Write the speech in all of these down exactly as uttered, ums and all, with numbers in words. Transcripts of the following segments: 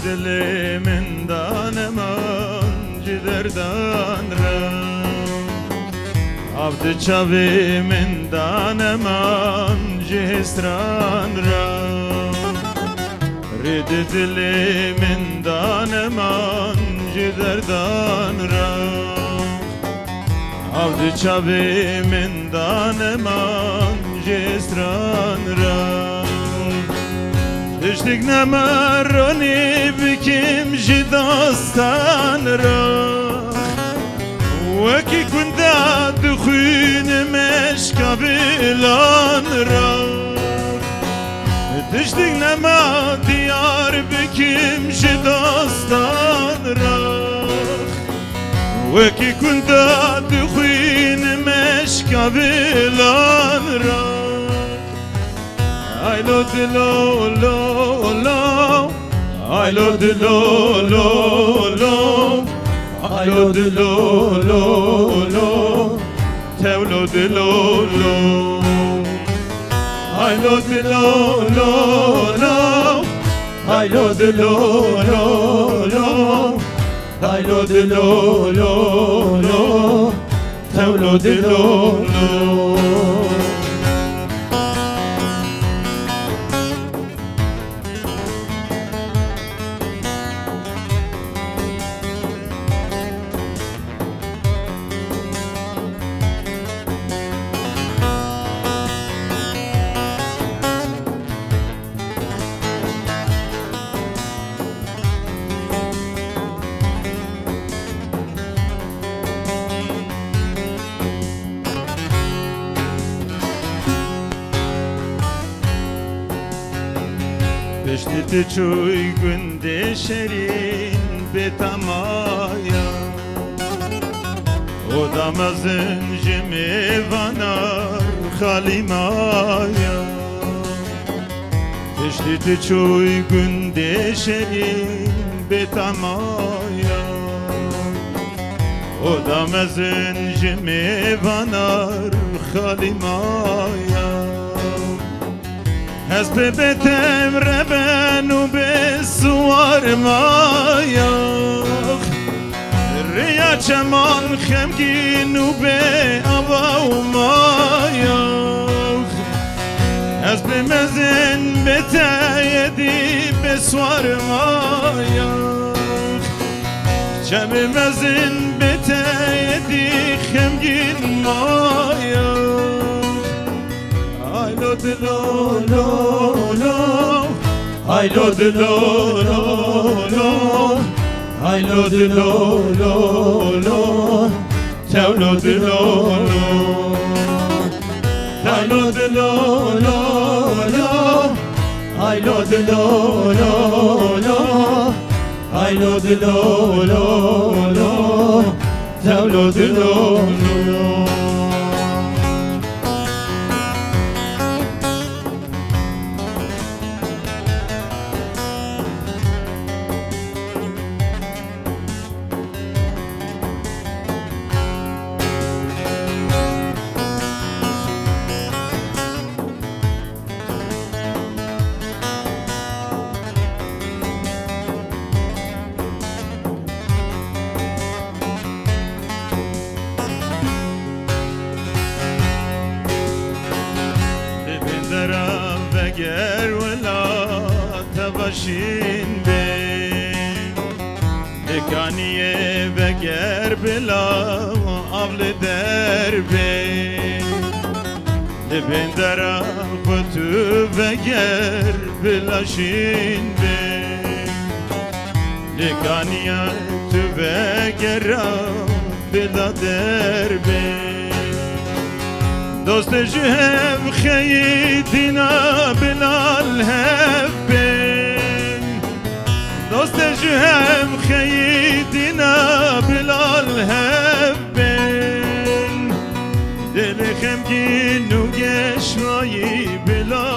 Dilê min daneman ji derdan re, av di çavê min daneman ji hêsran re. Rê di dilê min daneman ji derdan re, av di çavê min daneman ji hêsran re. Tiştik nema ronî bikim ji dastan re, wekî kunda dixwînim eşka bilan re. Tiştik nema diyar bikim ji dastan re, wekî kunda dixwînim eşka bilan re. Ay lo dilo lo lo, ay lo dilo lo lo, ay lo dilo lo lo, tev lo dilo lo. Ay lo dilo lo lo, ay lo dilo lo lo, ay lo dilo lo lo, tev lo dilo lo. Piştî tu çûyî gundê şerîn bê tamaya, oda mezin ji mêvanan xalî maya. Piştî tu çûyî gundê şerîn bê tamaya, oda mezin ji mêvanan xalî maya. Ez pê bêtem reben û bê siwar mayax. Riya çeman xemgîn û bê ava û mayax. Ez bê mezin bê te yedî bê siwar mayax. Çemê mezin bê te yedî xemgîn mayax. Ay lo dilo lo lo, ay lo dilo lo lo, ay lo dilo lo lo, tev lo dilo lo. Ay lo dilo lo lo, ay lo dilo lo lo, ay lo dilo lo lo, tev lo dilo lo. Li bin dera veger wela teva şîn bê. Li kaniyê veger bila av li der bê. Li bin dera xwe tu veger bila şîn bê. Li kaniya tu vegera bila der bê. Dostê ji hev xeyî dîna bila li hev bên. Dostê ji hev xeyî dîna bila li hev bên. Dilê xemgîn û geşmayî bila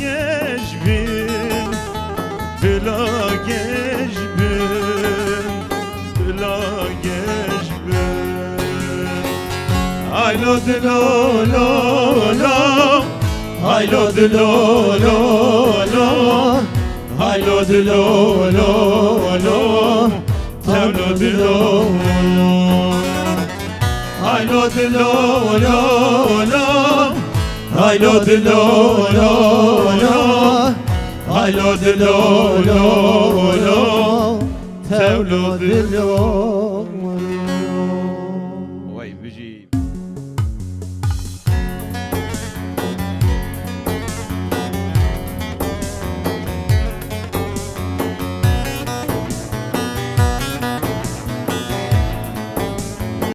geş bin. Bila geş bin, bila geş bin. Ay lo dilo lo lo, ay lo dilo lo lo, Haylo dilo lo lo, tevlo dilo. Haylo dilo lo lo, haylo dilo lo lo, haylo dilo lo lo, tevlo dilo.